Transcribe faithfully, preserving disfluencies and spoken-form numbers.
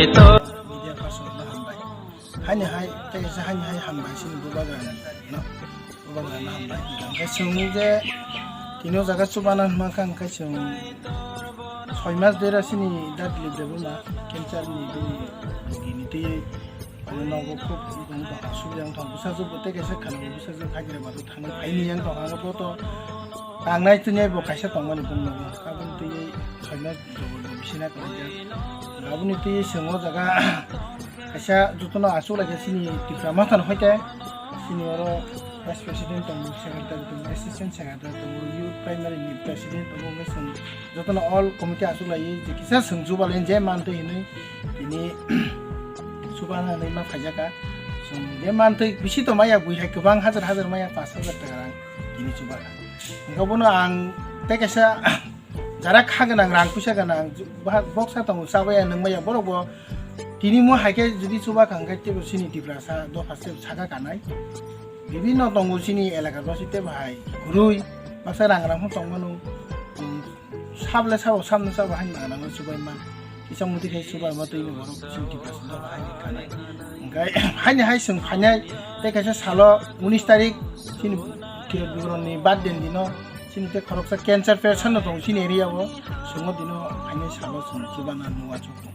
Media person no hambai. Haini hai, tei se haini hai hambai sini bubagra no. Bubagra no hambai. Hingke chwng je tino jaga chubana hwnma kha hingke chwng soi mas dera sini dad lip debo ma cancer ni bini twi Ani nogo khub bini bwkha sugwi wng thang bwsajwk bo tei kaisa khana bwsajwk haikhe ba thangwi phaini yang tong ang bo to tangnai twnai bo kaisa tongmani bumung aboni twi soi mas jogo bisina kwlaijak. Aboni twi chwng o jaga kaisa jotono achuk lai khe chini Tipra Motha no hoite chini oro vice president tongo, secretary tongo, assistant secretary tongo, youth primary ni president tongo, wngkhe chwng jotono all committee achuk lai je kisa chwng chubalai je mantwi hinwi tini chubana hinwi ma phaijaka. Chwng je mantwi bisi to maya bui hai kwbang hajar hajar maya pash hajar taka rang tini chubana. Hwnkhe bono ang tei kaisa jara kha gwnang rang puisa gwnang boksa tongo chabaya nungmaya borok bo tini mo hai khe jodi chubakha hwnkhe teibo chini Tiprasa dopha se saka kanai. Bibinno tongo chini elakar basi tei bahai kwrwi baksa rang rang phano tongmano. Sable sabo samno sabo hai nang nang chubai man. Kisa muti khai chubai ma twi ni borok chini Tiprasa dopha hai ni kanai. Hingkai haini hai chwng phainai tei kaisa salo unis tarik chini Kiran Bibaran ni birthday ni dino chini tei khoroksa cancer patient no tongo chini area o. Chwng o dino phainai salo chwng chubana nuwa chukno.